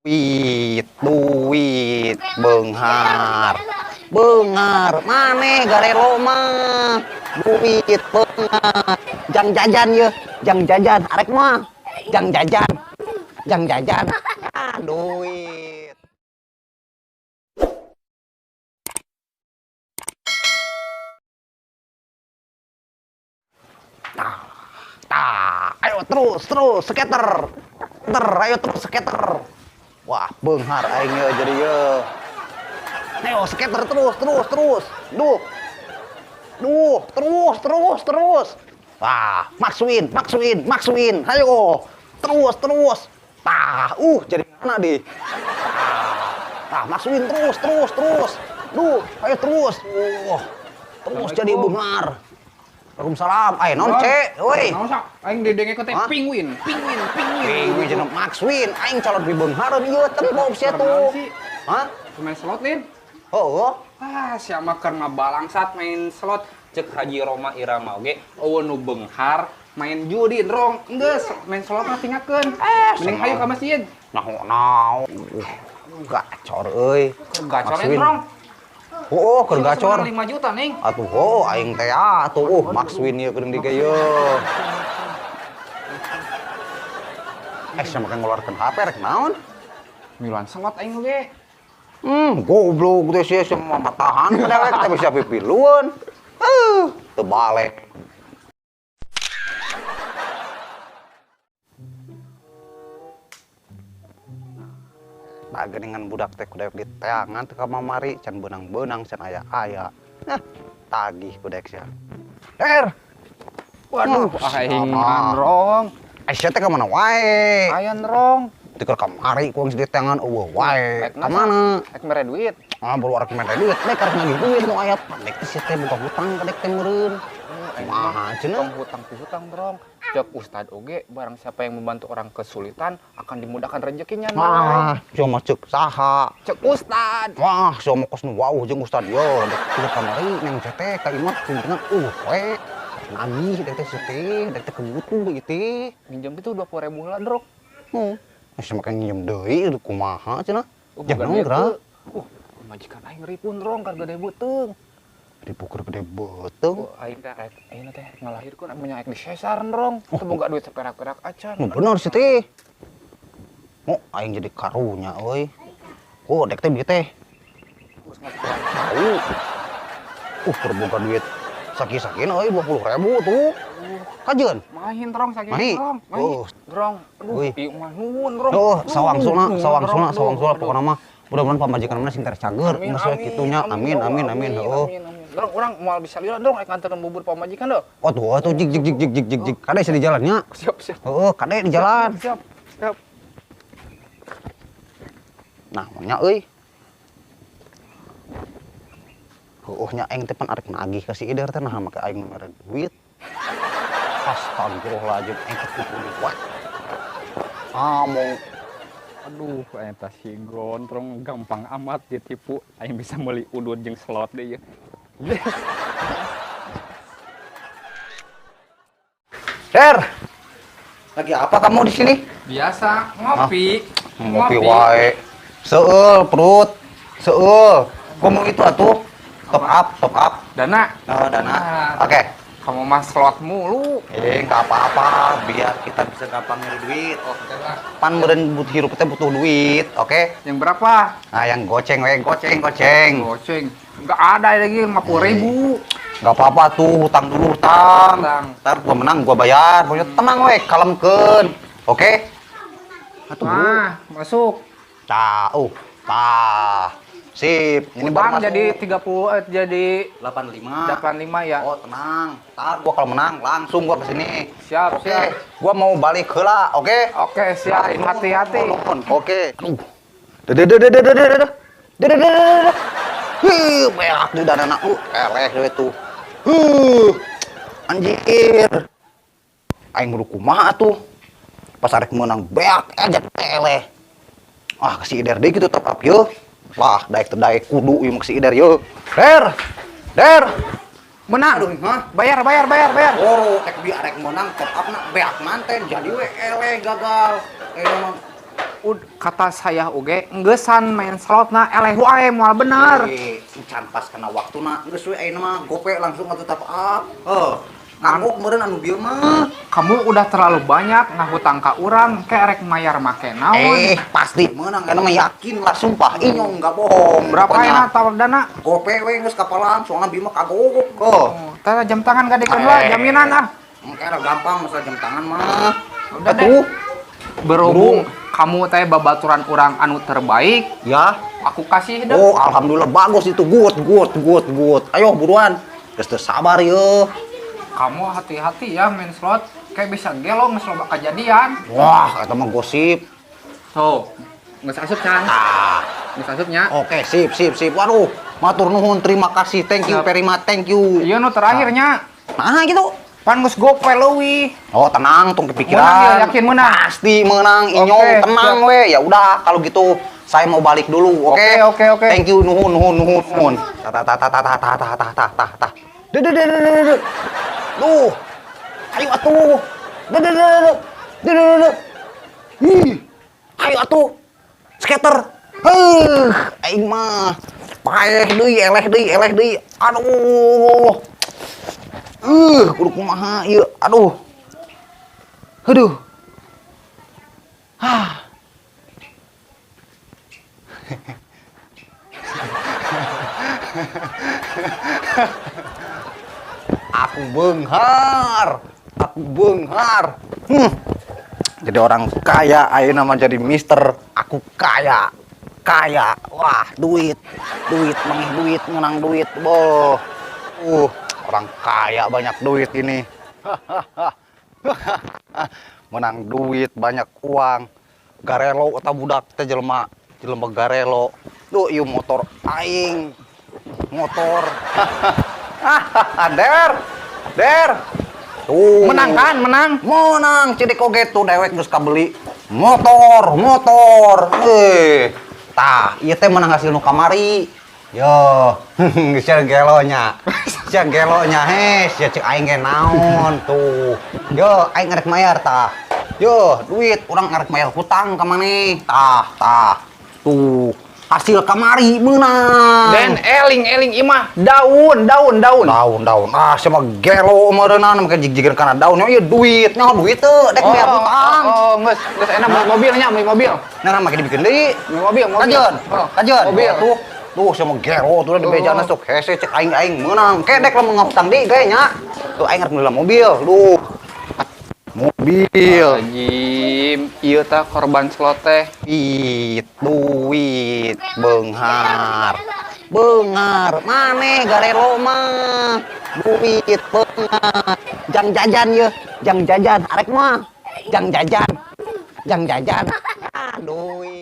Duit, duit, beunghar. Beunghar, maneh garelo mah. Duit beunghar. Jang jajan ye, jang jajan, arek mah. Jang jajan. Jang jajan. Ah, duit. Tah, tah, ayo terus, terus, skater. Ter, ayo terus skater. Wah, beunghar aing ye jadi ye. Ayo skater terus, terus, terus. Duh. Duh, terus, terus, terus. Wah, max win, max win, max win. Ayo, terus, terus. Tah, jadi mana deh. Tah, max win terus, terus, terus. Duh, ayo terus. Terus jadi beunghar. Waalaikumsalam. Ayo non cek, woi. Naon sok? Aing didenge teh pingwin, pingwin, pingwin. Pingwin jeung max win, aing calon pibeunghareun ieu tempo sia tuh. Hah? Main slot lin? Heeh. Ah, sia mah keur ngabalangsat main slot. Cek Haji Roma Irama oge eueuh nu beunghar main judi rong. Geus main slot mah tinggalkeun. Mending hayu ka masjid. Naon naon. Gacor euy. Gacor rong. Oh, keur gacor. 5 juta ning. Atuh oh aing teh atuh max win ieu geuning dieu ye. Sia make ngeluarkeun HP rek naon? Miluan slot aing oge. Goblok teh sia mah matahan ka dewek teh bisa pipilueun. Teu balek. Tah geuningan budak teh ku dewek diteangan teh ka mamari can beunang-beunang can aya-aya. Nah, tagih ku dewek sia. Der. Waduh, aing rong. Sia teh ka mana wae? Aya rong. Teu keur kamari ku geus diteangan eueuh wae. Ka mana? Rek mere duit. Ah, baru arek mere duit, dek arek nagih duit nu aya dek teh sia teh boga hutang ka dek teh meureun. Kumaha cenah? Tong hutang pi hutang rong. Cek ustad oge barang siapa yang membantu orang kesulitan akan dimudahkan rezekinya. Wah, sia mah cek saha? Cek ustad. Wah, sia mah kos nu wauh jeung ustad yo. Dek teh kamari nang sia teh ka imah kumaha we. Nagih dek teh sia teh, dek teh kebutuh ieu teh. Minjem itu 20.000 lah, Drok. Heeh. Sia make nginjem deui kumaha cenah? Jangan geura. Majikan aing ripun rong keur gede beuteung. Ripu keur gede beuteung. Aing teh rek ayeuna teh ngalahirkeun aya aing disesar rong. Teu boga duit saperak-perak acan. Nu bener sih teh. Mo aing jadi karunya euy. Oh, dek teh bieu teh. Tahu. Keur boga duit saki-sakina euy 20.000 tuh. Kajeun. Mahin rong sakieu rong. Mahin. Rong. Aduh, ieu mah nuhun rong. Duh, sawangsuna, sawangsuna, sawangsuna pokona mah. Mudah-mudahan pamajikan mana sing tercager, geus we kitu nya. Amin, amin, amin. Heuh. Rong, urang moal bisa lila rong rek nganteurkeun bubur pamajikan deuh. Oh tuh, atuh jig jig jig jig jig jig jig. Kade sia di jalan nya. Siap, siap. Heuh, kade di jalan. Siap, siap. Nah, nya euy. Heuh nya aing teh pan arek nagih ka si Ider teh nah make aing mere duit. Astagfirullahaladzim, aing teh kudu liwat. Among. Aduh, eta si gondrong gampang amat ditipu. Aing bisa meuli udud jeung slot deui ye. Yes. Der. Lagi apa kamu di sini? Biasa, ngopi. Ngopi wae. Seueul perut. Seueul. Ngomong itu atuh. Top up, top up. Dana. Oh, dana. Oke. Kamu mah slot mulu. Nggak apa-apa, biar kita bisa gampang nyari duit. Oke lah. Pan meureun butuh hirup teh butuh duit, oke? Yang berapa? Nah, yang goceng we, goceng, goceng. Goceng. Nggak ada lagi 50.000. Nggak apa-apa tuh, hutang dulu, hutang. Hutang. Ntar gua menang, gua bayar. Pokoknya tenang we, kalemkeun. Oke? Atuh. Nah, masuk. Tah, tah. Sip, ini baru Utang masuk. jadi 30 jadi 85. 85 ya. Oh, tenang. Ntar gua kalau menang langsung gua kesini. Siap, oke. siap. Gua mau balik heula, oke? Oke, siap. Hati-hati. Oke. Aduh. Dede dede dede dede. Dede dede dede. Hih, beak di danana. Eleh we tuh. Huh. Anjir. Aing kudu kumaha atuh. Pas arek menang beak aja eleh. Ah, si Ider deui kitu top up yeuh. Lah, daek teu daek kudu ieu mah si Ider yeuh. Der. Der. Menang. Aduh, hah? Bayar, bayar, bayar, bayar. Oh, rek bi arek menang top up na beak manten jadi we eleh gagal. Mah Kata saya oge enggesan main slotna eleh wae moal bener. Eh, can pas kana waktuna geus we ayeuna mah gope langsung atuh top up. Heuh. Kagok meureun anu bieu mah. Kamu udah terlalu banyak ngahutang ka urang, ke rek mayar make naon? Eh, pasti menang karena mah yakin lah sumpah inyong nggak bohong. Berapa Pokoknya, enak tawar dana? Gope we geus kapalan soalnya bieu mah kagok. Heuh. Oh, tah jam tangan gadekeun lah, jaminan ah. Engke gampang masalah jam tangan mah. Udah deh. Atuh. Berhubung kamu teh babaturan urang anu terbaik, Ya. aku kasih deh. Oh, alhamdulillah bagus itu. Good, good, good, good. Ayo buruan. Geus teu sabar yeuh. Kamu hati-hati ya main slot, kayak bisa gelo geus loba kejadian. Wah, eta mah gosip. Tuh, geus asup can. Ah. Geus asupnya. Oke, sip, sip, sip. Waduh, matur nuhun, terima kasih. Thank you Siap. very much. Thank you. Iya nu terakhirnya. Nah, gitu. Pan geus gope leuwih. Oh, tenang, tong kepikiran. Menang ya, yakin menang? Pasti menang, inyong, Oke, tenang siap. We. Ya udah, kalau gitu saya mau balik dulu, oke? Oke, oke, oke. Thank you, nuhun, nuhun, nuhun, nuhun. Ta ta ta ta ta ta ta ta ta ta ta ta. Duh, duh, duh, duh, duh, duh. Duh. Ayo atuh. Duh, duh, duh, duh. Duh, duh, duh, duh. Ih. Ayo atuh. Scatter. Heuh, aing mah paeh deui, eleh deui, eleh deui. Aduh. Kudu kumaha ieu? Aduh. Aduh. Hah. Aku beunghar. Aku beunghar. Jadi orang kaya ayeuna mah jadi mister. Aku kaya. Kaya. Wah, duit. Duit, mangih duit, menang duit. Boh. Orang kaya banyak duit ini. Menang duit, banyak uang. Garelo atau budak teh jelema, jelema garelo. Duh, ieu motor aing. Motor. Der. Der. Tuh. Menang kan, menang. Menang, cidik oge tuh dewek geus kabeli motor, motor. Tah, ieu teh menang hasil nu kamari. Yo, sia gelonya. Sia gelonya, heh, sia cek aing ge naon tuh. Yo, aing ngarek mayar tah. Yo, duit urang ngarek mayar hutang ka maneh. Tah, tah. Tuh, hasil kamari menang. Dan eling-eling imah daun, daun, daun. Daun, daun. Ah, sia mah gelo meureunana make jig-jigeun kana daun. Yo, ieu duit, nyaho duit teu, dek bayar hutang. Oh, geus, geus enak beli mobilnya, beli mobil. Nah, nah, make dibikin deui. Beli mobil, mobil. Kajeun, Oh, kajeun. mobil. Tuh, tuh sia mah gelo tuh di bejana sok hese cek aing-aing meunang. Ke dek lamun ngahutang deui gae nya. Tuh aing arek meuli mobil, duh. Mobil. Anjim, ieu tah korban slot teh. Duit, duit, beunghar. Beunghar, maneh garelo mah. Duit beunghar. Jang jajan ye, jang jajan arek mah. Jang jajan. Jang jajan. Ah, duit.